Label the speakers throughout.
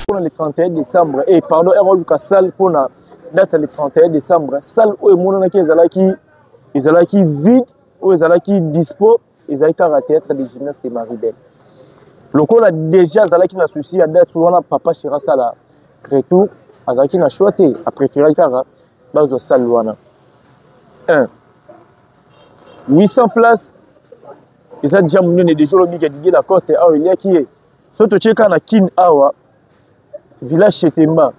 Speaker 1: Mpona le 31 décembre, eh pardon, ere oluka salle mpona date ya le 31 décembre, salle oyo emonanaki ezalaki vide, oyo ezalaki dispo, ezalaki kaka théâtre de gymnase de Maribel. Lokola déjà azalaki na souci ya date wana, papa chéri asala retour, azalaki na choix te, apréféraki kaka bazwa salle wana. 1 800 places eza déjà monene. Déjà olobi ke Didier Lacoste awa eliaki ye. So totie kaka na Kin awa, village Chetemba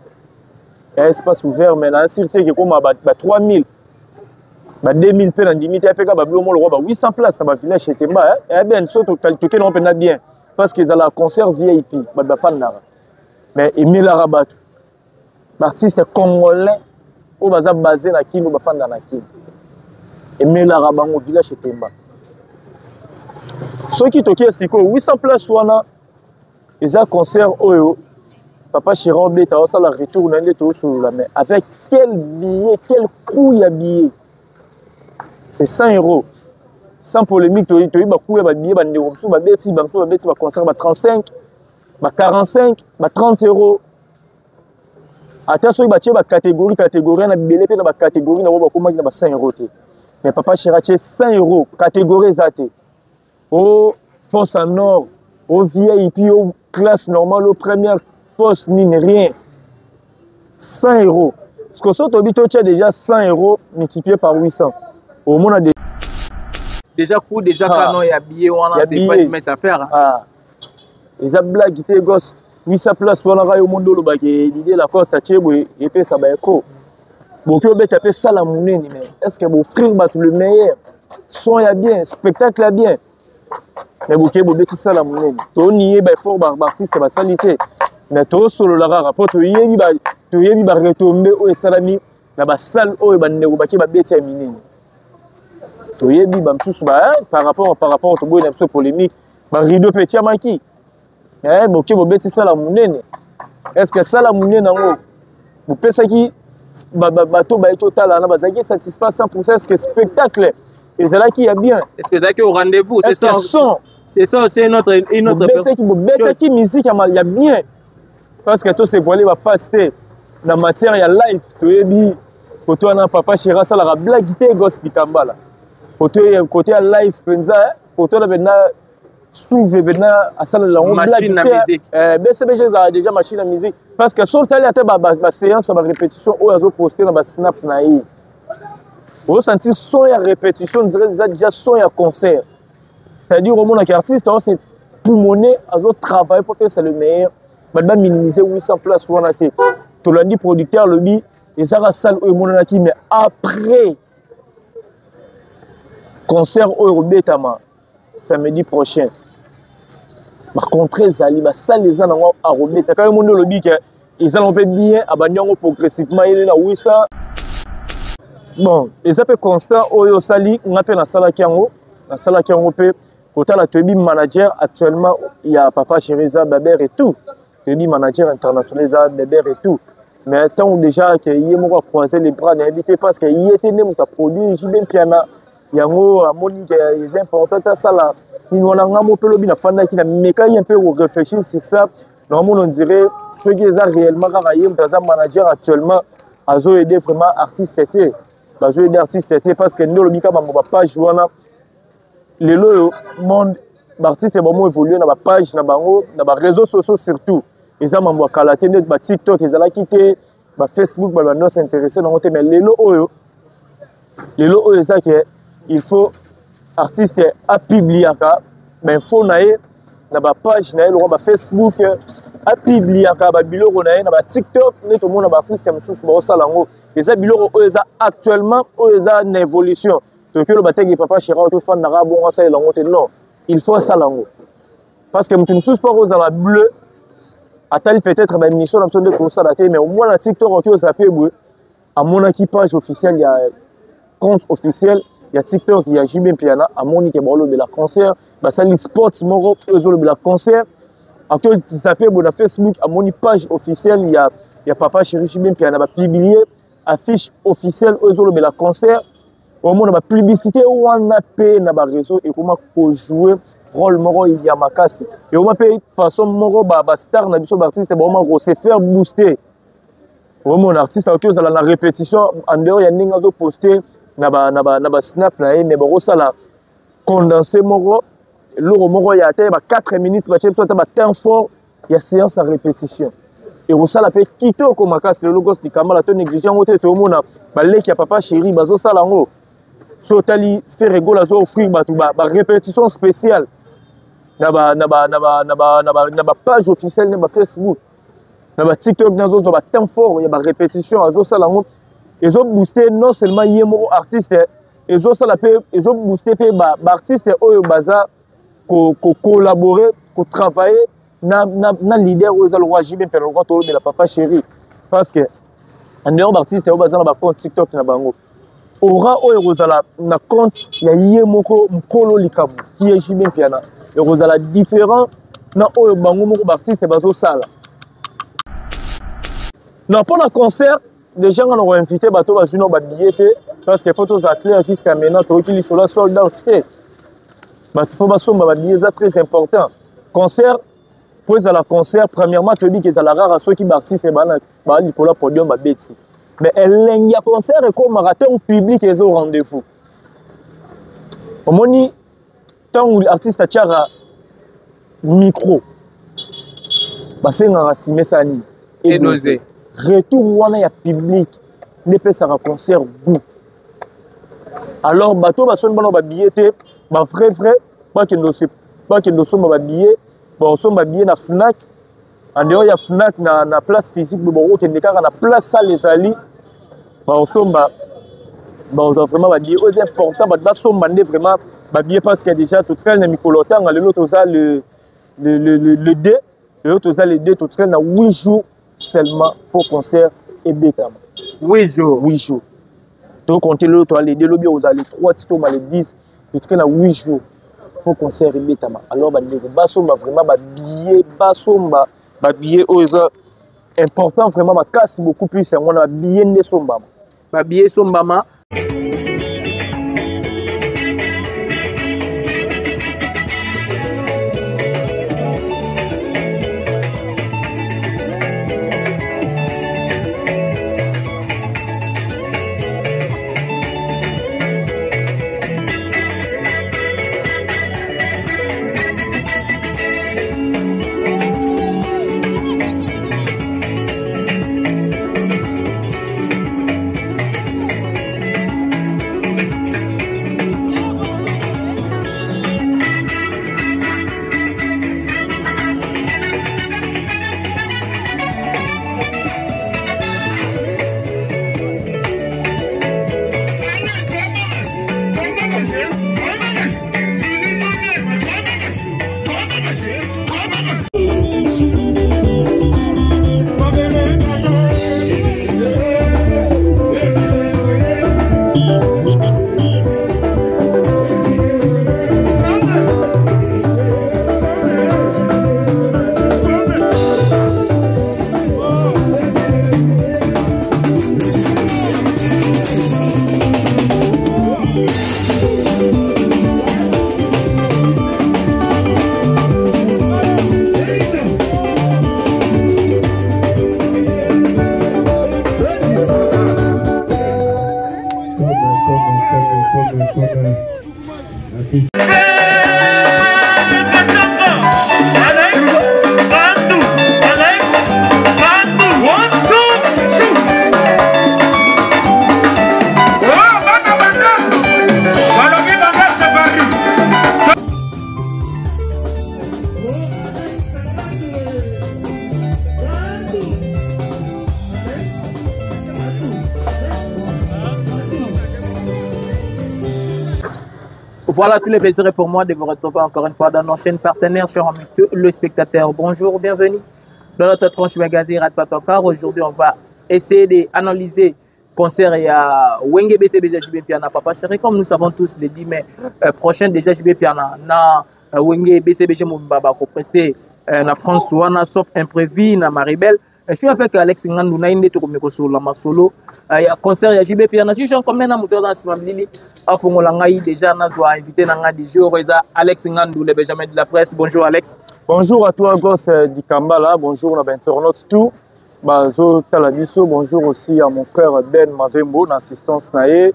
Speaker 1: ya espace ouvert, mais na asir te ekekoma ba 3000, ba 2000 mpe na ndimi te. Apeka babilo mo lokwa ba 800 place na ba village Chetemba ya bien. So tokende yango mpenza bien, parce que ezalaka concert VIP, bato bafandaka, mais emelaka bato, baartiste congolais oyo baza base na Kino, bafanda na Kino, emelaka bango village Etemba. Soki tokie sikoyo 800 place wana, eza concert oyo papa chéri obeta, osala retour na nde toosolola. Mais avec quel billet, quel coût ya billet? C'est 100 euros, sans polémique. Toyebi bacoût ya babillet. Bandeko mosusu babeti, bamosusu babeti baconcert ba 35, ba 45, ba 30 euros. Ata soki batie bacatégorie catégorie na bibele mpe na bacatégorie na bango, bakomaki na ba 100 euros te. Mais papa chéri atie 100 euros, catégorie eza te, o fosse en or, o VIP, o classe normale, o première fosse, nini, rien, 100 euros. Parce que soki toyebi, totia déjà 100 euros multiplié par 800, omona
Speaker 2: déjà coût déjà. Ah. Kano ya billet wana, c'est pas une mince affaire, hein.
Speaker 1: Ah. Eza blague te, gosse. 800 place wana kaka yo mondo olobaki Didier Lacoste atie boye, epesa baeko. Boki obeta mpe sala monene, mais est ce que boffrir bato le meilleur son ya bien, spectacle ya bien? Mais boke bobeti sala monene. Toniye baeffort baartiste basali te, mais tosolola kaka mpo toyebi baretombées oyo esalami na basalle oyo bandeko bake babeti ya minene. Toyebi bamosusu par rapport, toboyi na biso polémique, barideau mpe etiamaki. Boke bobeti sala monene, est ce que sala monene yango bopesaki bato bayaki otala wana bazalaki satisfait 100? Est ce que spectacle ezalaki ya bien?
Speaker 2: Est ce que ezalaki au rendez-vous? C'est ça.
Speaker 1: Son
Speaker 2: C'est ça aussi une autre
Speaker 1: Bobetaki musique ya bien, parce que tose voiler baface te. Na matière ya live, toyebi kote wana papa chéri asalaka blague te. Gos Dikambala, côté ya live mpenza, kote wana mpenza souve mpenza, asalela yango
Speaker 2: blague
Speaker 1: te. BCBG ezala déjà machine ya musique, parce que so otali ata baséance ya barépétition oyo azoposte na basnap na ye, ozosentir son ya répétition, dirait eza déjà son ya concert. C'est-à-dire omonaki artiste azo se poumoner, azotravaille po pesa le meilleur. Bato baminimiser 800 place wana te. Tolandi producteur alobi ezaka salle oyo emonanaki, mais après concert oyo ekobetama samedi prochain, bacontre ezali, basale eza nango, akobeta kaka. Mondi olobi ke eza nango mpe bien, abandi yango progressivement yele na 800. Bon, eza mpe constat oyo osali, nga mpe nasalaki yango, nasalaki yango mpe kotala. Toyebi manager actuellement ya papa chéri eza Baber et tout. Toyebi manager international eza Beber et tout. Mais ntango déjà ke ye moko acroise les bras, nayebi te, parce que ye te nde moto aproduit JB Mpiana. Yango amoni ke eza important te asala nini wana. Nga mo mpe lobi nafandaki, namekaki un peu koréfléchir sur ça. Naomona, on dirait soki eza réellement kaka ye moto aza manager actuellement, azoaider vraiment artiste te, bazoaider artiste te, parce que nde olobi kaka bambo bapage wana. Lelo oyo monde, baartiste bamo évolue na bapage na bango, na baréseaux sociaux surtout. Eza mambo ya kala te, nde batiktok ezalaki te, bafacebook, bato bando s'intéresse nango te. Mais lelo oyo eza ke il faut artiste apubliaka bainfo na ye na bapage na ye lokwa bafacebook, apubliaka babiloko na ye na batiktok. Nde tomona baartiste mosusu baosala yango. Eza biloko oyo eza actuellement, oyo eza na évolution. Tokoki oloba teke papa chéri oyo tofandaka bongo asalela yango te. Non, il faut asala yango, parce que moto mosusu mpo akozala bleu, atali peut-être baémission na biso nde tosala te, mais omwana na TikTok oki ozala mpe boye, amonaki page officielle ya compte officiel ya TikTok ya JB Mpiana, amoni ke baolobela concert, basali sport moko oyo ezolobela concert. Akoki zape boye na Facebook, amoni page officielle ya papa chéri JB Mpiana, bapublie affiche officielle oyo ezolobela concert. Omona bapublicité wana mpe na baréseau ekoma kojouer. Rôle moko ya makasi. Ekoma mpe façon moko bastar na biso, baartiste bakoma kose faire booster. Omona artiste akoki ozala na répétition en dehors ya ndenge azoposte na basnap na ye, mais bakosala condensé moko, eloko moko ya ata ba 4 minutes, batie biso ata ba temps fort ya séance ya répétition, ekosala mpe kitoko makasi. Lelo Gosse Dikambala, to néglige yango te. Toomona baleki ya Papa Chéri bazosala yango. So otali Ferre Gola azo offrir bato barépétition spéciale na bapage officielle, na bafacebook, na batiktok, nazozwa batemps fort ya barépétition, azosala yango. Ezobooste non seulement ye moko artiste, ezosala mpe, ezobooste mpe baartiste oyo baza kocollaborer, kotravailler na leader oyo eza lokwa JB mpe lokwa tolobela Papa Chéri, parce que en dehors baartiste oyo baza na bacompte TikTok na bango, aura oyo ekozala na compte ya ye moko mokolo likambo ki ye JB Mpiana ekozala différent na oyo bango moko baartiste bazosala. Na mpo na concert, déjà nga na koinvite bato bazwi no babillet te, parce que faut tozala clair, jusqu'à maintenant toyoki lisolo sold out te. Bato faut basomba babillet, eza très important. Concert po ezala concert, premièrement toyebi ke ezala rare soki baartiste baa likolo ya podium babeti, mais elengi ya concert ekomaka ntango public eza au rendez-vous. Omoni ntango artiste atiaka micro, basengaka nsima esala nini?
Speaker 2: Edose.
Speaker 1: Retour wana ya public nde epesaka concert goût. Alors bato oyo basombi bana babillet te, bavrai vrai, bakende osomba babillet. Bakosomba billet na Fnac, en dehors ya Fnac, na place physique boye, bakokende kaka na place salle ezali, bakosomba, bakozwa vraiment babillet. Oyo eza important, bato basomba nde vraiment babillet, parce que déjà totikali na mikolo otanga. Lelo toza le 2, lelo toza le 2, totikali na 8 jours seulement pour concert ebetama.
Speaker 2: 8 jours.
Speaker 1: 8 jours tokonte. Lelo toza le 2, lobi ozala le 3, ti toma le 10, totikali na 8 jours po concert ebetama. Alors bandeko basomba vraiment babillet, basomba babillet oyo eza important vraiment makasi, beaucoup plus yango wana, babillet nde esombama.
Speaker 2: Babillet esombama. Voilà, tout le plaisir est pour moi de vous retrouver encore une fois dans nos chaînes partenaires, chers amis le spectateur. Bonjour, bienvenue dans notre tranche magazine Rate pas ton quart. Aujourd'hui, on va essayer d'analyser concert ya Wenge BCBG JB Mpiana Papa Chéri. Comme nous savons tous, le 10 mai prochain, déjà JB Mpiana na Wenge BCBG mobimba bakoprester na France wana, sauf imprévu na Maribel. Je suis avec Alex Ngandu na ye nde tokomi kosolola masolo ya concert ya JB Mpiana. Si jean combien na moto aza na nsima bilili afongola ngai déjà, nazwa invité na ngai du jour, eza Alex Ngandu, le Benjamin de la presse. Bonjour Alex.
Speaker 1: Bonjour à toi, Gosse Dikambala. Bonjour na bainternaute tout bazotala biso. Bonjour aussi à mon frère Ben Mavembo na assistance na ye.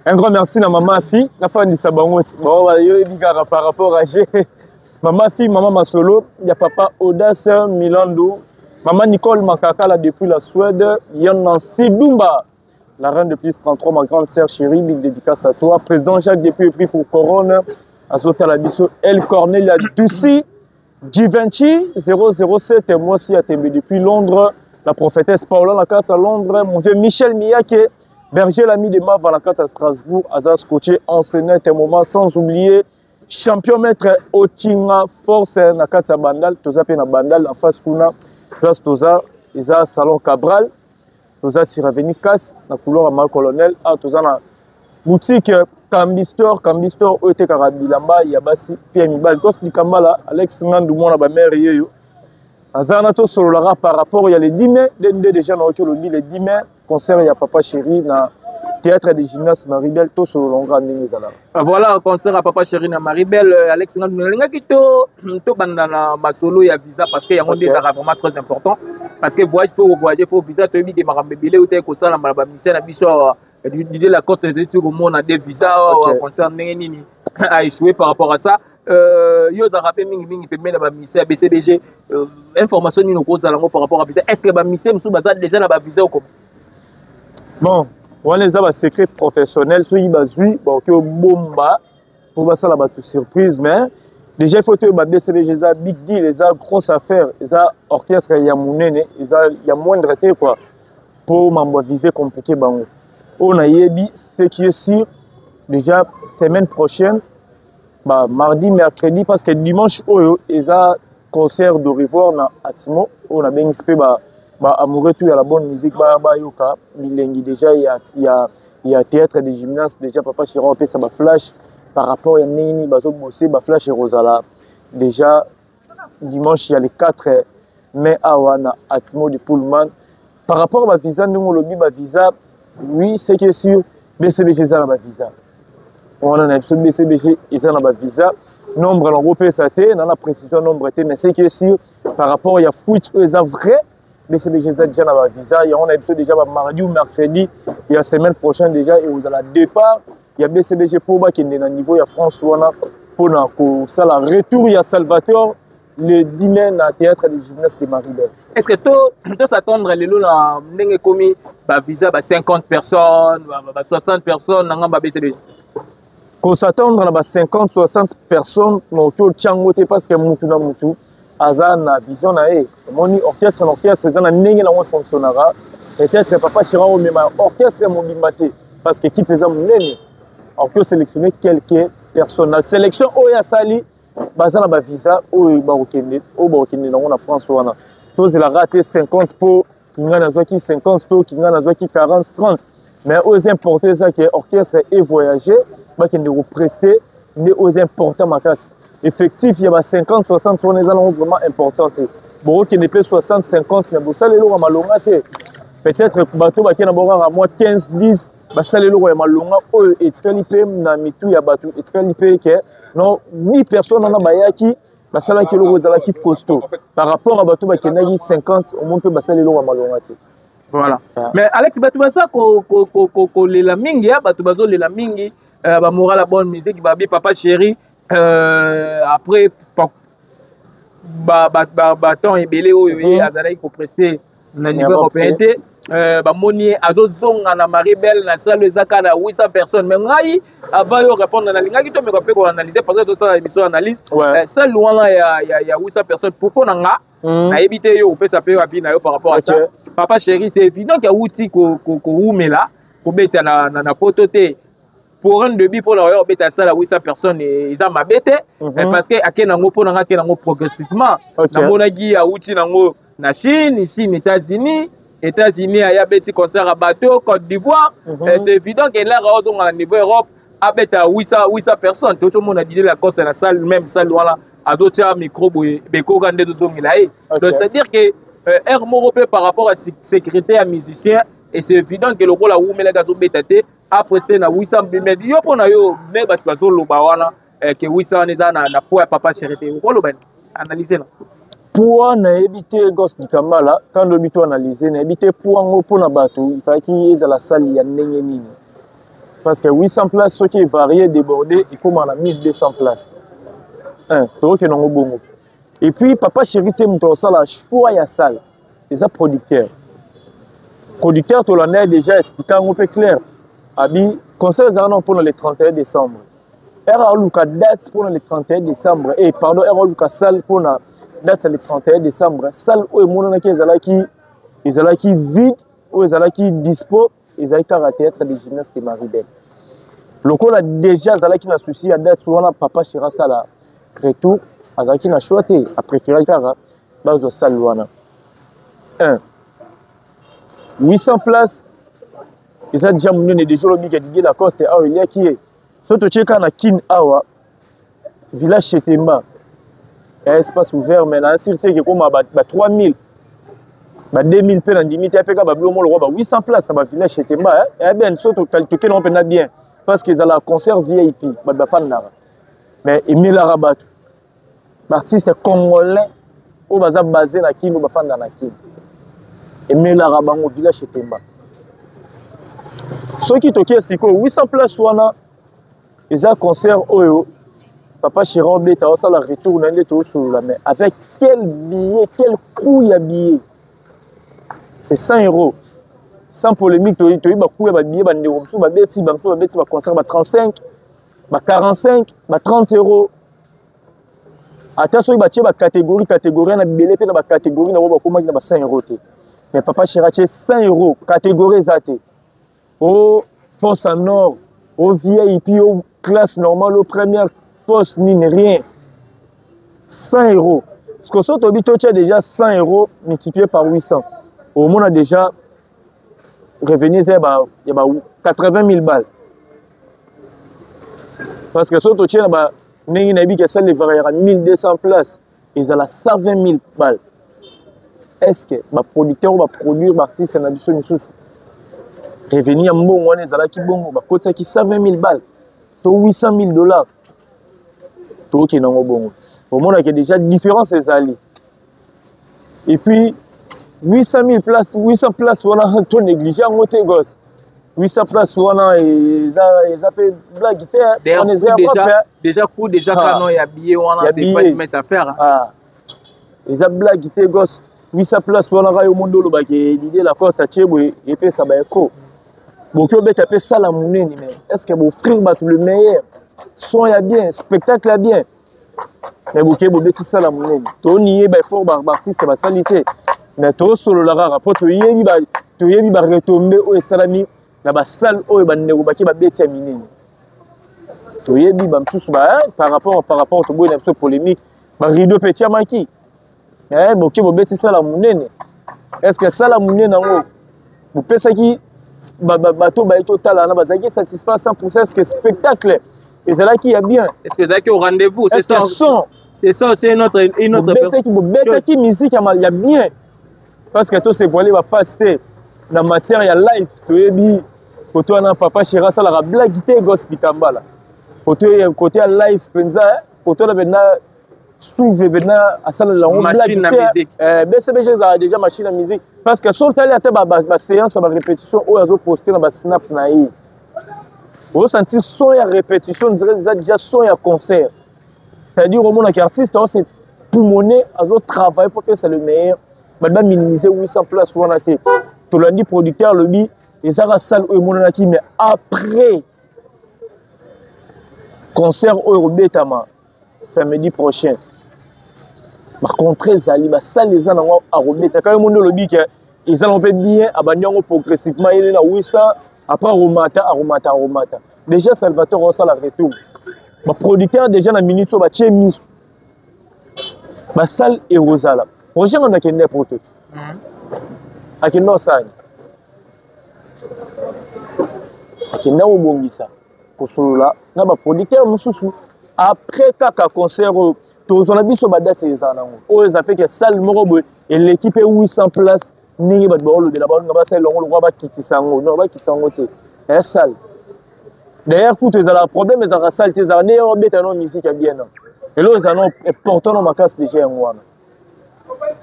Speaker 1: Un grand merci na mama Fi, nafandisa bango bango bayoyebi kaka par rapport à G. Mama Fi, mama Masolo, ya papa Audace Milandu, mama Nicole Makakala depuis la Suède, Yon Nancy Dumba, la reine de plus 33, ma grande sœur chérie, big dédicace à toi. Président Jacques depuis Evry pour Corone, azotala biso, El Cornelia Ducy, Givenchy 007, moi aussi à Tembe depuis Londres, la prophétesse Paola la carte à Londres, mon vieux Michel Miyake, berger l'ami de Mava la carte à Strasbourg, Azaz Coaché, enseignant un moment, sans oublier champion maître Otinga Force na kati ya Bandal, toza pe na Bandal en face kuna, place toza eza salon Cabral, toza sur avenue Casse na couloir ya Mal Colonel, ah toza na boutique Cambistore, Cambistore oyo etekaka bilamba ya basi pe ya mibali. Kos Dikambala, Alex Ngandu mwana ba mère yeyo. Aza na tosololaka par rapport ya le 10 mai, nde déjà na oki olobi le 10 mai concert ya Papa Chéri na théâtre de gymnase Maribel, tosololonga ndenge ezalaka.
Speaker 2: Voilà, concert ya Papa Chéri na Maribel. Alex Ngandu, nalingaki to tobanda na masolo ya visa parce que yango nde ezalaka vraiment très important, parce que voyage, faut voyager, faut visa. Toyebi ke makambo ebele euta ekosalama na bamusicien na biso awa. Didier Lacoste toyeti komona de visa awa, concert ndenge nini a échoué par rapport à ça. Yo ozalaka mpe mingimingi pembeni na bamusicien ya BCBG, information nini okozala yango par rapport à visa? Est ce que bamusicien mosusu baza déjà na bavisa okoma?
Speaker 1: Bon, wana eza basecret professionnel. Soki bazwi, bakoki obomba mpo basala bato surprise, mais déjà il faut toyeba BCBG eza big deal, eza grosse affaire, eza orchestre ya monene, eza ya moindre te quoi, mpo mambo ya visa compliqué bango. Oyo nayebi, ce qui est sûr, déjà semaine prochaine, ba mardi, mercredi, parce que dimanche oyo eza concert de revoir na Atmo oyo nabengisi mpe ba ba amoureux tout ya la bonne musique bayoka bilengi déjà ya théâtre de gymnase. Déjà Papa Chiron apesa ba flash par rapport ya ndenge nini bazobose. Ba flash ekozala déjà dimanche ya le 4 mai awa na Atmo de Pullman. Par rapport à bavisa, ndenge olobi bavisa, oui, c'est que sûr BCBG eza na bavisa wana na biso. BCBG eza na bavisa, nombre nango opesa te na précision nombre te, mais c'est que sûr, par rapport ya fuite oyo eza vrai, BCBG eza déjà na bavisa yango na biso. Déjà bamardi ou mercredi ya semaine prochaine déjà ekozala départ ya BCBG mpo bakende na niveau ya France wana mpona kosala retour ya Salvator le 10 mai na théâtre de gymnase de Maribel.
Speaker 2: Est ce que to s'attendre lelo na ndenge ekomi bavisa ba 50 personnes, ba 60 personnes na ngambo ya BCBG?
Speaker 1: Kos'attendre na ba 50 60 personnes, noki otya yango te, parce que mutu na mutu aza na vision na ye. Omoni, orchestre na orchestre eza na ndenge nango efonctionnaka. Peut-être Papa Chéri omema orchestre mobimba te, parce que équipe eza monene, akoki osélectionner quelques personnes. Na sélection oyo asali, baza na bavisa oyo bakokende nango na France wana. Tozelaka te 50 mpo kinga nazwaki 50 to kinga nazwaki 40 30, mais oyo eza important eza ke orchestre evoyage, bakende koprester, nde oyo eza important makasi. Effectif ya ba 50 60 wana eza nango vraiment important te. Bokokende mpe 60 50, mais bosala eloko ya malonga te. Peut-être bato bakende na bango kaka mwa 15 10, basala eloko ya malonga oyo etikali mpe na mitu ya bato, etikali mpe ke non, 10 personnes wana bayaki, basalaki eloko ezalaki costaud par rapport à bato bakendaki 50, omoni mpe basala eloko ya malonga te.
Speaker 2: Voilà. Mais Alex, bato baza kolela mingi ya bato bazolela mingi, bamoral ya bonne musique, babi Papa Chéri après batemps ebele oyo ye azalaki koprester na niveau européen te, bamoni ye azozonga na Maribel na salle eza kaka na 800 personnes. Mais ngai, avant yo répondre, nalingaki tomeka mpe koanalyse, parce que tosala émission analyse. Salle wana ya 800 personnes, pourquoi na nga nayebi te, yo kopesa mpe avis na yo par rapport à ça. Papa Chéri, c'est évident ke awuti kowumela kobeta na poto te. Pour un début, mpona oyo obeta salle ya 800 personnes, eza mabe te, parce que ake nango, mpo nanga ake nango progressivement. Namonaki awuti nango na Chine, États-Unis, États-Unis, aya abeti concert ya bateau Côte d'Ivoire. C'est évident ke laka ozonga na niveau Europe, abeta 800 personnes. Tozomona Didier Lacoste na salle, même salle wana, azotia micro boye, bekoka nde tozongela ye. Donc c'est à dire que Aire moko mpe par rapport à sécurité ya musicien, et c'est évident que lokola awumelaki azobeta te, apreste na 800. Mais yo, mpo na yo, me bato bazoloba wana ke 800 wana eza na po ya Papa Chéri te. Okoloba analyse na
Speaker 1: Poids, nayebi te. Gos Dikambala, quand oyebi to analyse, nayebi te poids yango mpona bato ifalaki ezala salle ya ndenge nini, parce que 800 place, soki evarie, débordé, ekóma na 1200 place. Tokokende yango bongo. Et puis Papa Chéri te moto akosala choix ya salle, eza producteur. Producteur, tolanda ye déjà, explika yango mpe clair, abi concert ezalaka na mpona le 31 décembre. Ere aluka date mpona le 31 décembre, eh, pardon, ere aluka salle mpona date ya le 31 décembre, salle oyo emonanaki ezalaki vide, oyo ezalaki dispo, ezalaki kaka théâtre de gymnase de Maribel. Lokola déjà azalaki na souci ya date wana Papa Chéri asala retour, azalaki na choix te, apréféraki kaka bazwa salle wana. 1 800 place eza déjà monene. Déjà olobi ke Didier Lacoste awa eliaki ye. So totie kaka na Kine awa, village Chetemba ya espace ouvert, mais na asir te ekekoma ba 3000, ba 2000 mpe na ndimi te. Mpe kaka babilo mo lokwa ba 800 place na bavillage Chetemba ya bien. So tokende ngo mpenza bien, parce que ezalaka concert VIP, bato bafandaka, mais emelaka bato, baartiste congolais oyo baza base na Kino, bafanda na Kino, emelaka bango village Etemba. Soki tokie sikoyo 800 place wana, eza concert oyo Papa Chéri obeta, osala retour na nde toosolola. Mais avec quel billet, quel coût ya billet? C'est 100 euros, sans polémique. Toyebi bacoût ya babillet. Bandeko mosusu babeti, bamosusu babeti baconcert ba 35, ba 45, ba 30 euros. Ata soki batie bacatégorie, catégorie na bele mpe na bacatégorie na bango, bakomaki na ba 100 euros te. Mais Papa Chéri atie 100 euros, catégorie eza te, o fosse en or, o VIP, o classe normale, o première fosse, nini, rien, 100 euros. Parce que soki toyebi, totia déjà 100 euros multiplié par 800, omona déjà revenu eza ya ba 80 000 balles. Parce que soki totie na ba ndenge nayebi ke salle evariaka 1200 place, ezala 120 000 balles. Est ce que baproducteur oyo baproduire baartiste na biso misusu, revenu ya mbongo wana ezalaki bongo, bakotisaki 120 000 balles to 800 000 dollars? Tokokende yango bongo, omonake déjà différence ezali. Et puis 800 000 place, 800 place wana, to néglige yango te. Gos, 800 place wana eza mpe blague te.
Speaker 2: Wana eza déjà déjà coût déjà kano ya billet wana, c'est pas une mince affaire.
Speaker 1: Ah, eza blague te, gos. 800 place wana kaka yo mondo olobaki Didier Lacoste atie boye, epesa baeko boki obeta mpe sala monene. Mais est ce que boofrir bato le meilleur son ya bien, spectacle ya bien? Mais boke bobeti sala monene, toniye baeffort baartiste basali te. Mais tosolola kaka mpo toyebi baretombées oyo esalami na basalle oyo bandeko bake babeti ya minene. Toyebi bamosusu par rapport, toboyi na biso polémique, barideau mpe etiamaki. Boke bobeti sala monene, est ce que sala monene yango bopesaki bato baye totala wana bazalaki satisfait à 100? Est ce que spectacle ezalaki ya bien?
Speaker 2: Est ce que ezalaki au rendez-vous?
Speaker 1: C'est ça, son.
Speaker 2: C'est ça, c'est une autre.
Speaker 1: Bobetaki musique ya bien, parce que tose voiler baface te na matière ya live. Toyebi kote wana Papa Chéri asalaka blague te. Gos Dikambala, côté ya live mpenza, kote wana mpenza souve mpenza, asalela yango
Speaker 2: blague
Speaker 1: te. BCBG ezala déjà machine ya musique, parce que so otali ata baséance ya barépétition oyo azoposte na basnap na ye, ozosentir son ya répétition dirait eza déjà son ya concert. C'est-à-dire omonaki artiste azo se poumoner, azotravaille po pesa le meilleur. Bato baminimize 800 place wana te. Tolandi producteur alobi ezaka salle oyo emonanaki, mais après concert oyo ekobetama samedi prochain, bacontrat ezali, basalle eza nango akobeta. Kaka yo mondo olobi ke eza nango mpe bien, abandi yango progressivement, yele na 800, après aromata, aromata, aromata. Déjà Salvatore osala retour, baproducteur déjà na minute oyo batie miso basalle ekozala. Roger Ngando akende poto te, akende osani, akende kobongisa, kosolola na baproducteur mosusu après kaka concert oyo. Tozwa na biso badate ezala nango oyo eza mpe ke salle moko boye eleki mpe 800 place ndenge bato baolobela baolinga basalela yango lokola bakitisa yango. Non, bakitisa yango te, eya salle. D'ailleurs kutu ezalaka problème, ezalaka salle te, ezalaka nde obeta no musique ya bien. Eloko ezala no important no makasi déjà yango wana,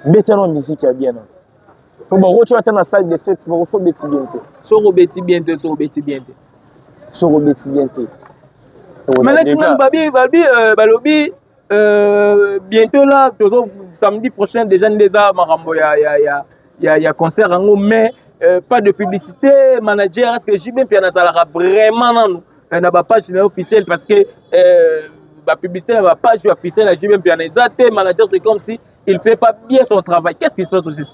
Speaker 1: beta no musique ya bien po bakotyo ata na salle de fête, bakoso obeti bien te.
Speaker 2: Soki obeti bien te, soki obeti bien te.
Speaker 1: Soki obeti bien te.
Speaker 2: Malesi nanu babi babi balobi bientôt là, tozo samedi prochain déjà nde eza makambo ya concert yango, mais pas de publicité. Manager, est ce que JB Mpiana azalaka vraiment nanu na bapage na officielle? Parce que bapublicité na bapage officielle ya JB Mpiana eza te. Manager, c'est comme si il fait pas bien son travail. Qu'est-ce qui se passe aussi?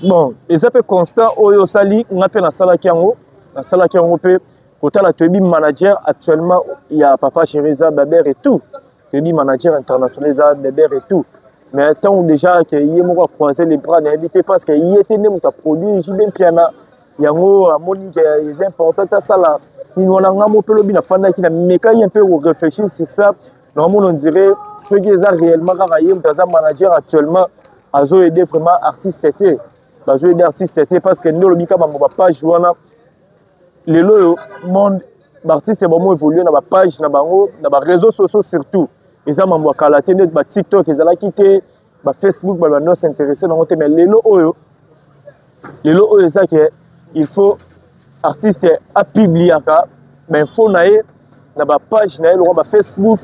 Speaker 1: Bon, eza mpe constat oyo osali, nga mpe nasalaki yango, nasalaki yango mpe kotala. Toyebi manager actuellement ya Papa Chéri eza Baber et tout, toyebi manager international eza Beber et tout, mais ntango déjà ke ye moko acroise les bras, nayebi te, parce que ye te nde moto aproduit JB Mpiana. Yango amoni ke eza important te asala nini wana. Nga mo mpe lobi nafandaki, namekaki un peu koréfléchir sur ça. Naomona on dirait soki eza réellement kaka ye moto aza manager actuellement, azoaider vraiment artiste te, bazoaider artiste te, parce que nde olobi ka bambo bapage wana. Lelo oyo monde baartiste bamo évolue na bapage na bango na baréseaux sociaux surtout. Eza mambo ya kala te, nde batiktok ezalaki te, bafacebook bato bando s'intéresse nango te. Mais lelo oyo eza ke il faut artiste apubliaka bainfo na ye na bapage na ye lokwa bafacebook,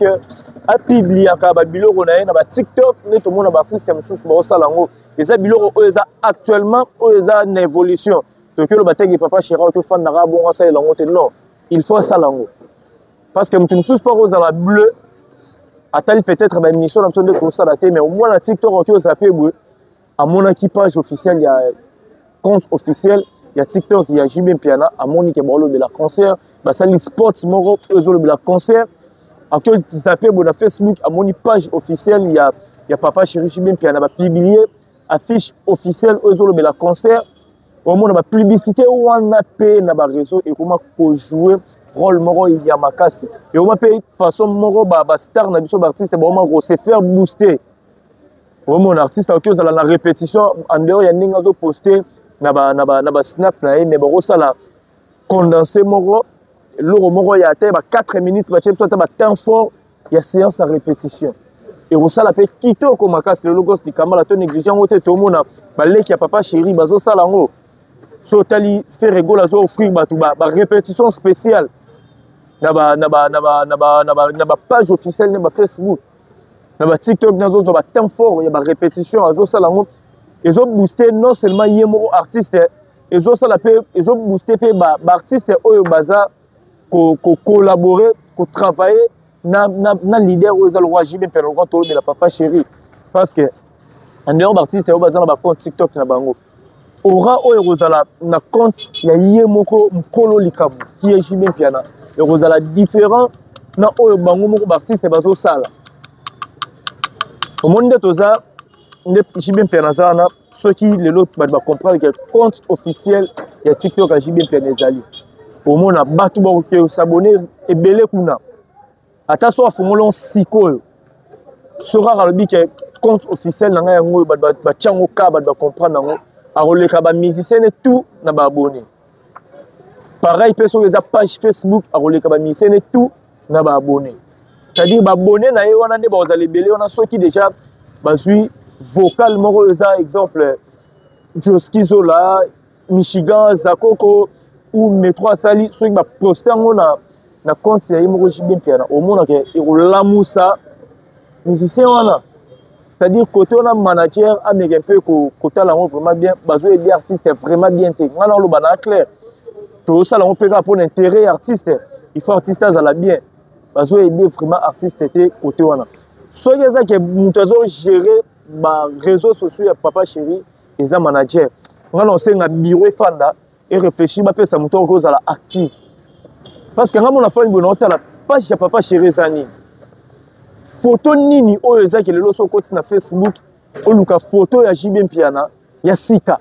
Speaker 1: apubliaka babiloko na ye na batiktok. Nde tomona baartiste mosusu baosala yango. Eza biloko oyo eza actuellement, oyo eza na évolution. Toki oloba teke Papa Chéri tofandaka bongo asalela yango te. Non, il faut asala yango, parce que moto mosusu mpo akozala bleu atali peut-être baémission na biso nde tosala te, mais omona na TikTok oki ozala mpe boye, amonaki page officielle ya compte officiel ya TikTok ya JB Mpiana, amoni ke baolobela concert, basali sport moko oyo ezolobela concert. Akoki ozape boye na Facebook, amoni page officielle ya Papa Chéri JB Mpiana, bapublie affiche officielle oyo ezolobela concert. Omona bapublicité wana mpe na baréseau ekoma kojouer rôle moko ya makasi. Ekoma mpe façon moko bastar na biso, baartiste baoma kose faire booster. Omona artiste akoki ozala na répétition, en dehors ya ndenge azoposte na basnap na ye, mais bakosala condensé moko, eloko moko ya ata ba 4 minutes, batie biso ata batemps fort ya séance ya répétition, ekosala mpe kitoko makasi. Lelo gos likambala to néglige yango te. Tomona baleki ya Papa Chéri bazosala yango. So otali Ferre Gola azo offrir bato barépétition spéciale na bapage officielle na bafacebook, na batiktok, nazozwa batemps fort ya barépétition, azosala yango. Ezobooste non seulement ye moko artiste, ezosala mpe, ezobooste mpe baartiste oyo baza kocollaborer, kotravailler na leader oyo eza lokwa JB mpe lokwa tolobela Papa Chéri, parce que en dehors baartiste oyo baza na bacompte TikTok na bango, aura oyo ekozala na compte ya ye moko mokolo likambo ki ye JB Mpiana ekozala différent na oyo bango moko baartiste bazosala. Omoni nde toza nde JB Mpiana aza wana. Soki lelo bato bacomprendre ke compte officiel ya TikTok ya JB Mpiana ezali, omona bato bakoki s'abonner ebele kuna. Ata so afungoli sikoyo, so kaka alobi ke compte officiel na ngai yango oyo, bato batia yango ka bato bacomprendre yango, akoleka bamusicien ne tout na baabonné. Pareil mpe soki eza page Facebook, akoleka bamusicien ne tout na baabonné, c'est-à-dire baabonné na ye wana nde bakozala ebele wana. Soki déjà bazwi vocal moko oyo eza exemple Joski Zola, Michigan, Zakoko ou Metro asali, soki baposte yango na compte ya ye moko JB Mpiana, omonaka ekolamusa musicien wana. C'est-à-dire côté wana manager ameka mpe kotala yango vraiment bien. Bazoyede artiste vraiment bien te. Ngai naoloba na clair, tozosala yango mpe kaka mpona intérêt ya artiste. Il faut artiste azala bien. Bazoyede vraiment artiste te côté wana. Soki eza ke moto azogérer baréseaux sociaux ya Papa Chéri eza manager, ngai na osenga bureau efanda eréfléchir, bapesa moto oyo kozala active, parce que ngai mona fani boye, naotala page ya Papa Chéri, eza nini, foto nini oyo ezaki. Lelo so okoti na Facebook, oluka foto ya JB Mpiana ya sika,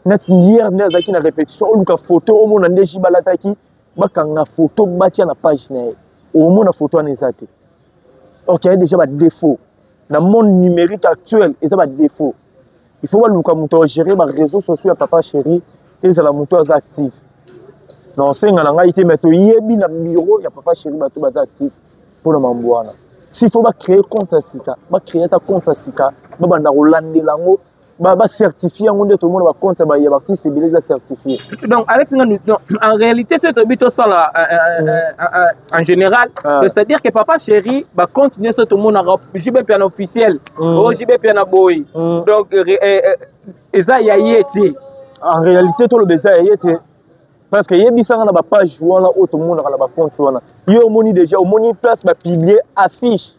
Speaker 1: neti hier nde azalaki na répétition, oluka foto omona nde JB alataki, bakanga foto batia na page na ye, omona foto wana eza te. Ok, déjà badéfaut. Na monde numérique actuel, eza ba défaut. Il faut baluka moto agérer ba réseaux sociaux ya Papa Chéri, ezala moto aza actif. Na osenga na ngai te, mais toyebi na bureau ya Papa Chéri bato baza actif mpona mambo wana. S'il faut bacréer compte ya sika, bacréer ata compte ya sika, babanda kolandela yango, bacertifie yango nde tomona bacompte ya baartiste ebele eza certifié.
Speaker 2: Donc Alex Ngannou, en réalité c'est tobi tosala en général, c'est-à-dire que Papa Chéri bacompte nyonso tomonaka JB Mpiana officiel, o JB Mpiana boy, donc eza ya ye te.
Speaker 1: En réalité toloba eza ya ye te, parce que yebisanga na bapage wana oyo tomonaka na bacompte wana, ye omoni déjà, omoni place bapublie affiche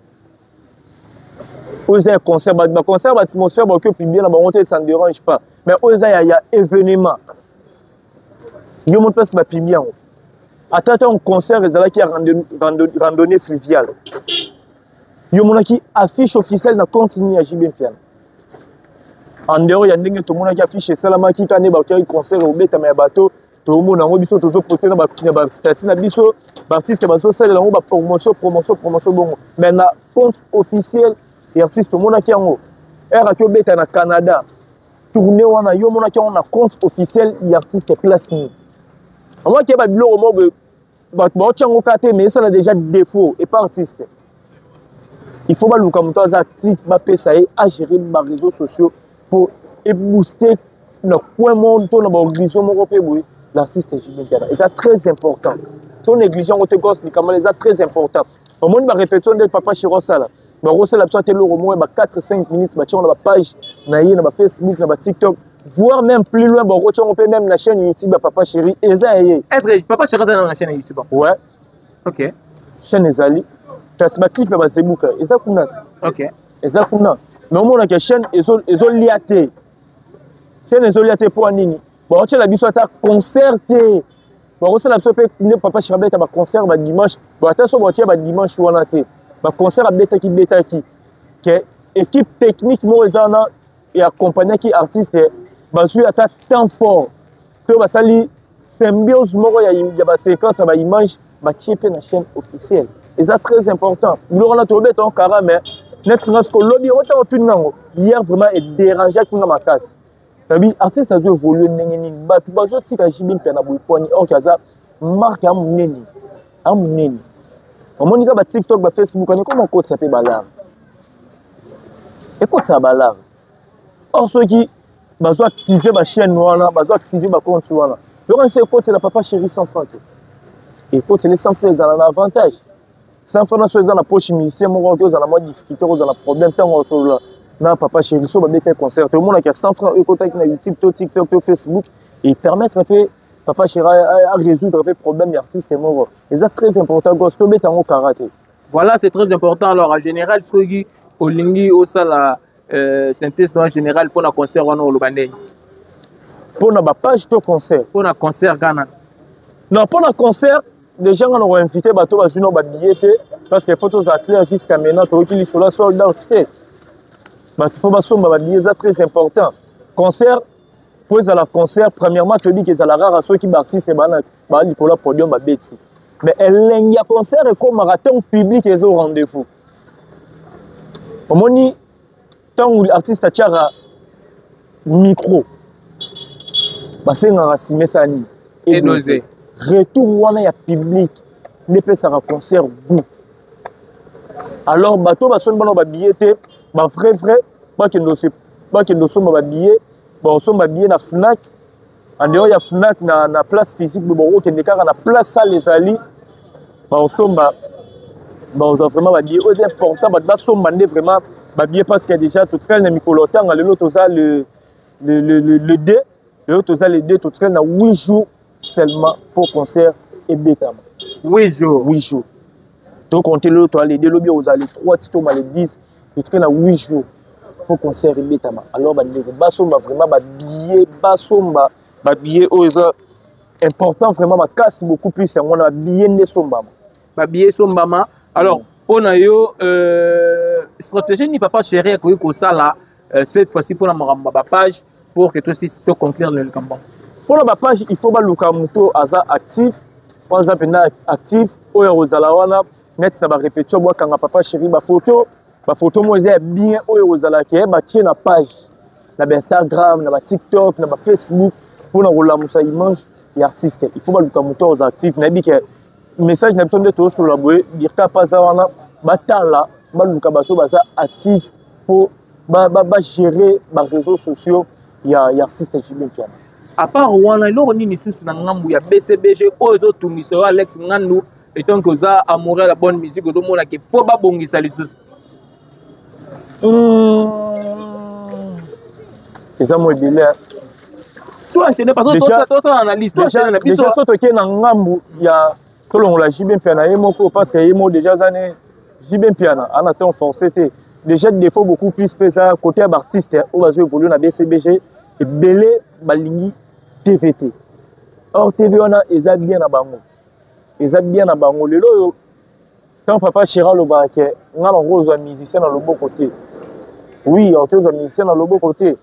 Speaker 1: oyo eza ya concert, baconcert baatmosphère bakoki opublie na bango te, ça ne dérange pas, mais oyo eza ya événement, yo mo place bapublie yango. Ata ntango concert ezalaki ya randonnée fluviale, yo omonaki affiche officielle na compte nini ya JB Mpiana? En dehors ya ndenge tomonaki affiche esalamaki ka nde bakaki concert obetama ya bato, tomona yango biso tozoposte na bastatut na biso, baartiste bazosalela yango bapromotion, promotion, promotion bongo, mais na compte officiel ya artiste tomonaki yango ere aki obeta na Canada, tournée wana, yo omonaki yango na compte officiel ya artiste place nini? Omonaki ya babiloko moko boye, bato baotya yango ka te, mais esala déjà défaut epa artiste. Il faut baluka moto aza actif, bapesa ye agérer baréseaux sociaux po ebooster na coin moko to na bahorizon moko mpe boye l'artiste JB Mpiana. Eza très important, to néglige yango te. Gos likambo eza très important. Omoni barépétition nde Papa Chéri osala, bakosala biso ate eloko moko ya ba 4 5 minutes, batia yango na bapage na ye na bafacebook, na batiktok, voire même plus loin, bakotia yango mpe même na chaîne YouTube ya Papa Chéri. Eza ya ye.
Speaker 2: Est-ce que Papa Chéri aza na chaîne ya YouTube?
Speaker 1: Ouais. Chaîne ezali, kasi baclip ya bazebuka eza kuna ti. Eza kuna, mais omonaka chaîne ezolia te, chaîne ezolia te. Mpo nini bakotiela biso ata concert te? Bakosala biso mpe nde Papa Chéri abeta baconcert badimanche, ata so bakotia badimanche wana te, baconcert abetaki betaki ke équipe technique moko eza wana eaccompagnaki artiste, bazwi ata temps fort to basali symbiose moko ya baséquence ya baimage, batie mpe na chaîne officielle. Eza très important biloko wana tobeta ngo kara, mais neti nga siko lobi yango ntango tuni nango hier, vraiment edérangeaki nga makasi. Nabi artiste azo évolue ndenge nini, bato bazotika JB Mpiana boye pwani, or ke aza marque ya monene, ya monene. Omoni ka batiktok, bafacebook ani ekoma okotisa mpe balarde, ekotisa balarde. Or soki bazo active bachaîne wana, bazo active bacompte wana, yokanisi ekotela Papa Chéri 100 franc te, ekotele 100 franc ezala na avantage. 100 franc na so eza na poche musicien moko oki ozala mwa difficulté, kozala problème ntango osolola na Papa Chéri. So babeta concert, tomonaki ya 100 franc oyo ekotaki na YouTube to TikTok to Facebook, et permettre mpe Papa Chéri à résoudre mpe problème ya artiste moko. Eza très important, gos, tobeta yango kara te.
Speaker 2: Voilà, c'est très important. Alors en général, soki olingi osala synthèse en général mpona concert wana, oloba ndenge?
Speaker 1: Mpona bapage to concert?
Speaker 2: Mpona concert Ghana.
Speaker 1: Non, mpona concert déjà nga na koinvite bato bazwi no babillet te, parce que faut tozala clair, jusqu'à maintenant toyoki lisolo ya sold out te. Bato faut basomba babillet, eza très important. Concert po ezala concert, premièrement toyebi ke ezala rare soki baartiste baa likolo ya podium babeti, mais elengi ya concert ekomaka ntango public eza au rendez-vous. Omoni ntango artiste atiaka micro, basengaka nsima esala nini?
Speaker 2: Edose.
Speaker 1: Retour wana ya public nde epesaka concert goût. Alors bato basombi bana babillet te, bavrai vrai bakende osomba babillet, bakosomba billet na Fnac. En dehors ya Fnac, na place physique boye, bakokende kaka na place salle ezali, bakosomba, bakozwa vraiment babillet. Oyo eza important, bato basomba nde vraiment babillet, parce que déjà totikali na mikolo otanga. Lelo toza le 2, lelo toza le 2, totikali na 8 jours seulement pour concert ebetama.
Speaker 2: 8 jours?
Speaker 1: 8 jours. Tocompte lelo toza le 2, lobi ozala le 3, ti toma le 10, totikali na 8 jours po concert ebetama. Alors bandeko basomba vraiment babillet, basomba babillet. Oyo eza important vraiment makasi, beaucoup plus yango wana, babillet nde esombama.
Speaker 2: Babillet esombama. Alors mpo na yo, stratégie nini Papa Chéri akoki kosala cette fois-ci mpona makambo ya bapage, pour que tosi toconclure le likambo?
Speaker 1: Mpona bapage, il faut baluka moto aza actif, oyo aza mpenza actif, oyo akozala wana neti na barépétition, bwakanga Papa Chéri bafoto. Bafoto moko eza ya bien oyo kozalaka ye batie na page na bainstagram, na batiktok, na bafacebook mpona kolamusa image ya artiste. Il faut baluka moto oyo aza active. Nayebi ke message na biso nde tozosolola boye, Dirka mpe aza wana, batala, baluka bato baza active mpo bagérer baréseaux sociaux ya artiste JB Mpiana.
Speaker 2: À part wana, eloko nini lisusu na ngambu ya BCBG oyo ezotungisa yo, Alex Ngandu, etant que oza amoureux ya la bonne musique, ozomona ke mpo babongisa lisusu?
Speaker 1: Eza mo ebele.
Speaker 2: To enchaîner parce que tosala analyse, to enchaîner na biso.
Speaker 1: Déjà so tokei na ngambu ya tolongola JB Mpiana ye moko, parce que ye moko déjà aza ne JB Mpiana ana temps forcé te. Déjà défaut beaucoup plus mpe eza côté ya baartiste oyo bazo évolue na BCBG. Ebele balingi TV te. Or TV wana eza bien na bango, eza bien na bango. Lelo oyo, ntango papa Chéri alobaka ke nga nango ozwa musicien na loboko te, oui, ozwa musicien na loboko te.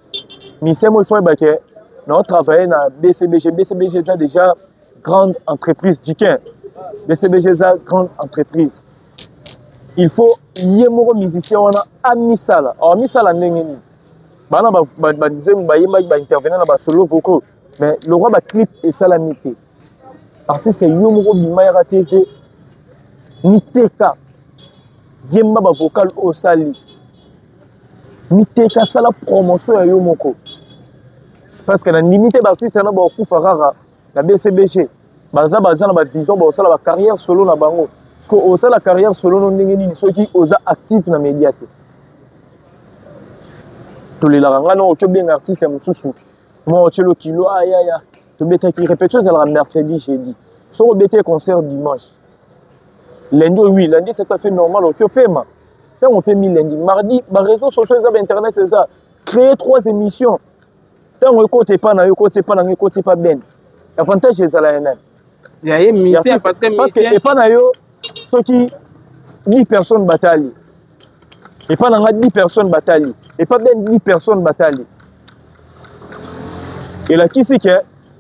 Speaker 1: Musicien mo, il faut yeba ke nao travailler na BCBG. BCBG eza déjà grande entreprise dikin. BCBG eza grande entreprise. Il faut ye moko musicien wana amisala. Amisala ndenge nini? Bana banzembo bayembaki, baintervenir na basolo vocaux, mais lokwa baclip esalami te. Artiste, yo moko bima, yaka TV, miteka, yemba bavocal oyo osali, miteka, sala promotion ya yo moko, parce que na ndimi te baartiste wana bakokufa kaka na BCBG. Baza na bavision, bakosala bacarrière solo na bango. Parce que osala carrière solo no ndenge nini soki oza actif na média te? Tolelaka ngai na oki obenga artiste ya mosusu mwa otielo kilo ayaya. Tobetaki répétition ezalaka mercredi, jeudi. Soki obeti concert dimanche, lundi, oui, lundi c'est tout à fait normal, oki opema. Ntango opemi lundi, mardi, baréseaux sociaux eza, bainternet eza, créer trois émissions. Ntango ekota epa na yo, ekoti epa na ngai, ekoti epa ben, avantage ezala ya nani?
Speaker 2: Ya ye musicien, parce que
Speaker 1: parce que epa na yo soki 10 personnes batali, epa na nga 10 personnes batali, epa ben 10 personnes batali, elakisi ke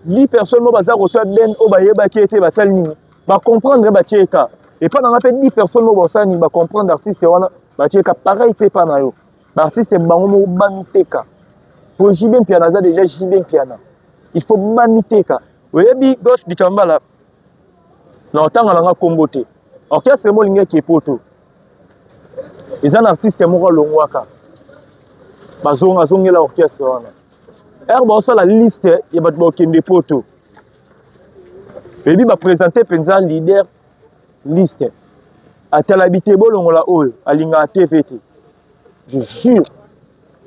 Speaker 1: 10 personnes mo baza kotoa ben oyo bayebaki ete basali nini, bacomprendre, batie eka. Epa na nga mpe 10 personnes mo basala nini, bacomprendre artiste wana, batie eka. Pareil mpe epa na yo. Baartiste bango moko bamiteka po JB Mpiana aza déjà JB Mpiana. Il faut bamiteka. Oyebi Gos Dikambala, na otanga nanga nkombo te, orchestre mo olingi eke poto, eza na artiste moko alongwaka, bazonga, azongela orchestre wana. Ere baosala liste ya bato bakokende poto, oyebi, baprésente mpenza leader liste, atalabi te, bolongola oyo alingaka TV te. Je jure,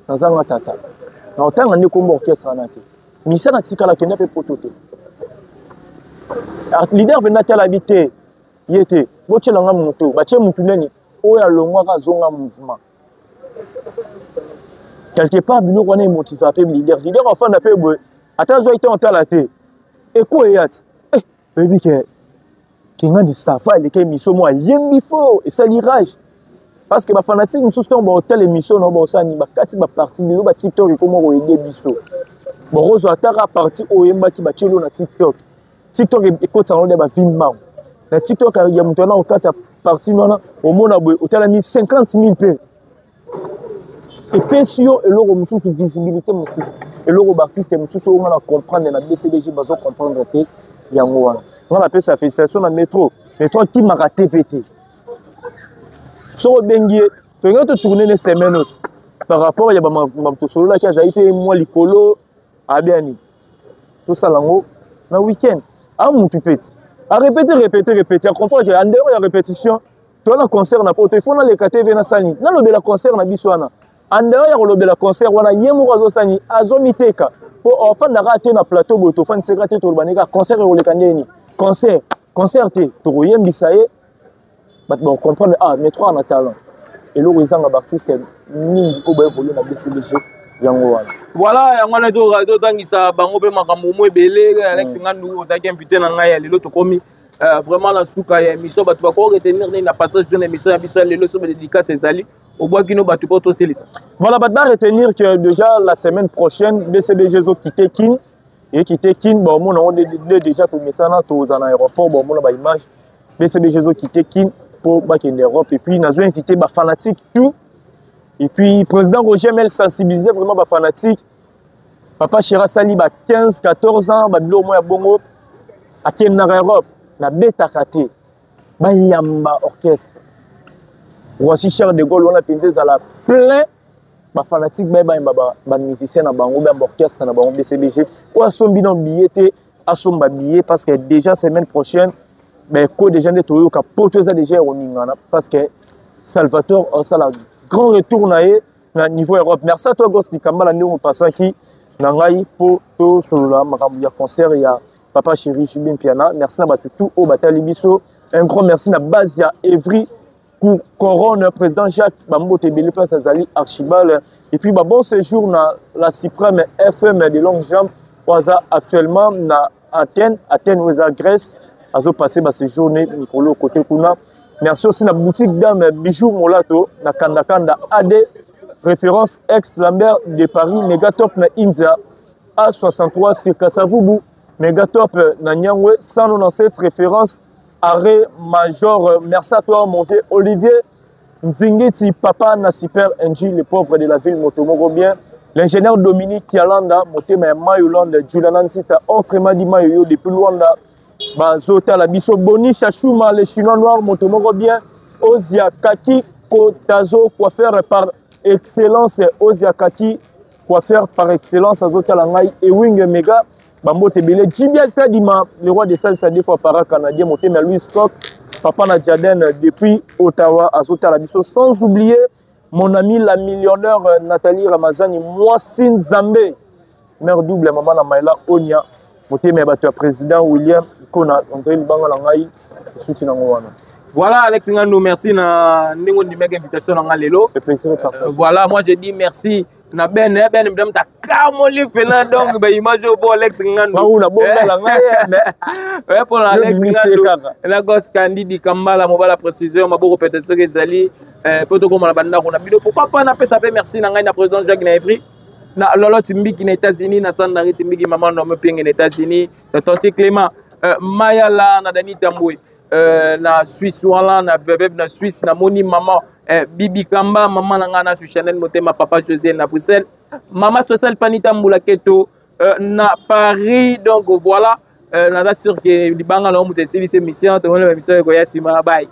Speaker 1: nazanga tata na otanga nde kombo orchestre wana te. Misa na tikala kenda mpe poto te. Leader mpenza atalabi te, ye te, botielanga moto. Batie motu nani oyo alongwaka, azonga mouvement. Quelque part biloko wana emotiva mpe leader. Leader afanda mpe boye, ata azwaki ntango otala te, ekweya te. Eh, oyebi ke kengani safa eleki émission mo ayembi fort, esali rage, parce que bafanatique mosusu ntango baotala émission na baosala nini, bakati baparti. Lelo batiktok ekoma koyede biso, bokozwa ataka parti oyo oyembaki, batielo na TikTok. TikTok ekotisa yango nde bavi mbango na TikTok ya moto wana. Okata parti wana, omona boye otalami 50 000 mpe epesi yo eloko mosusu, visibilité mosusu. Eloko baartiste mosusu oyo nga na comprendre na BCBG bazo comprendre te, yango wana nga napesa félicitation na Métro. Métro akimaka TV te. Soki obengi ye, tolingi totourne ne semaine oyo par rapport ya bamakambo tosololaki, azali mpe mwa likolo abiani, tosala yango na week-end. A mutu mpe ti arépété, répété, répété, acomprendre ke en dehors ya répétition to na concert na poto, il faut naleka TV, nasali, nalobela concert na biso wana. En dehors ya kolobela concert wana, ye moko azosani, azomiteka mpo ofandaka te na plateau boye. Tofandisaka te, toloba ndenge concert ekoleka ndeni. Concert, concert te, tokoyembisa ye, bato bacomprendre: ah, mais trois na talent. Eloko ezanga baartiste mingi oyo baévolue na BCBG, yango wana.
Speaker 2: Voilà, yango wana ezozangisa bango mpe makambo mo ebele. Alex Ngandu, ozalaki invité na ngai ya lelo. Tokomi vraiment na suka ya émission. Bato bako retenir nini na passage de émission ya biso ya lelo? So badédicace ezali, obwaki no bato mpo tosilisa.
Speaker 1: Voilà, bato baretenir que déjà la semaine prochaine BCBG ezoquitter Kin, equitter Kin. Baomona yango nde déjà tomesana, toza na aéroport, baomona baimage. BCBG ezoquitter Kin mpo bakende Europe. Et puis nazo invité bafanatique tout. Et puis président Roger Mel sensibilisait vraiment ba fanatique. Papa Chéri asali ba 15 14 ans ba biloko moko ya bongo, akendaka Europe nabetaka te, bayamba orchestre Roissy Charles de Gaulle wana mpenza ezala plein, bafanatique baye bayamba bamusicien na bango, bayamba orchestre na bango BCBG. Oyo asombi na billet te, asomba billet, parce que déjà semaine prochaine beko déjà nde toyoka poto eza déjà ya koningana, parce que Salvatore osala grand retour na ye na niveau Europe. Merci à toi Gos Dikambala, ndenge opasaki na ngai mpo tosolola makambo ya concert ya Papa Chéri JB Mpiana. Merci na bato tout oyo batali biso. Un grand merci na base ya Evry Couronne, président Jacques Bambote ebele place azali Archibald. Et puis ba bon séjour na la Suprême FM de longue jambe oyo aza actuellement na Athènes, Athènes oyo eza Grèce, azopasse ba séjour ne mikolo côté kuna. Merci aussi na boutique dame Bijou Molato na Kanda Kanda AD, référence ex Lambert de Paris, Megatop na India A63 sur Kasavubu, Megatop na Nyangwe 197, référence arrêt Major. Merci à toi mon vieux Olivier Nzingiti, papa na Super NG, le pauvre de la ville, Motomoko bien. L'ingénieur Dominique Kialanda, motema ya Mayolande, Juliana Nzita, autrement dit Mayoyo depuis Luanda, bazotala biso. Boni Chachuma, le chinois noir, Motomoko bien. Ozia Kaki Kotazo, coiffeur par excellence. Ozia Kaki, coiffeur par excellence, azotala ngai. Ewing Mega, bambote ebele. Jibial Kadima, le roi des salsa, deux fois para canadien, motema ya Louis Coq, papa na Jaden depuis Ottawa, azotala biso. Sans oublier mon ami la millionnaire Nathalie Ramazani, mwasi Nzambe, mère double, maman na Maïla Onia, motema ya bato ya président William Kona, on dirait libanga na ngai soki nango wana.
Speaker 2: Voilà Alex Ngando, merci na ndenge ondimaki invitation na nga lelo.
Speaker 1: Le plaisir est partagé.
Speaker 2: Voilà, moi je dis merci na Ben, eh, Ben mdam ta kamoli pena donc ba image au bon Alex Ngando.
Speaker 1: Ba una bonga la ngai
Speaker 2: mais ouais pour Alex Ngando. La gosse Candide Kambala mobala précision maboko peut-être soki ezali poto koma na banda na bino. Pourquoi pas na pesa pe merci na ngai na président Jacques na Evry. Na Lolo Timbiki na États-Unis, na Tandari Timbiki maman no mepenge na États-Unis, na Tonti Clément, Mayala na Dani Tambwe. Na Suisse wana na bebeb na Suisse na moni maman Bibi Kamba, maman na nga na su Chanel Motema, papa José na Bruxelles, maman Social Panita Mbula Keto na Paris. Donc voilà, naza sûr que libanga na omuta esilisi émission, tomoni ba émission ekoya nsima. Bye.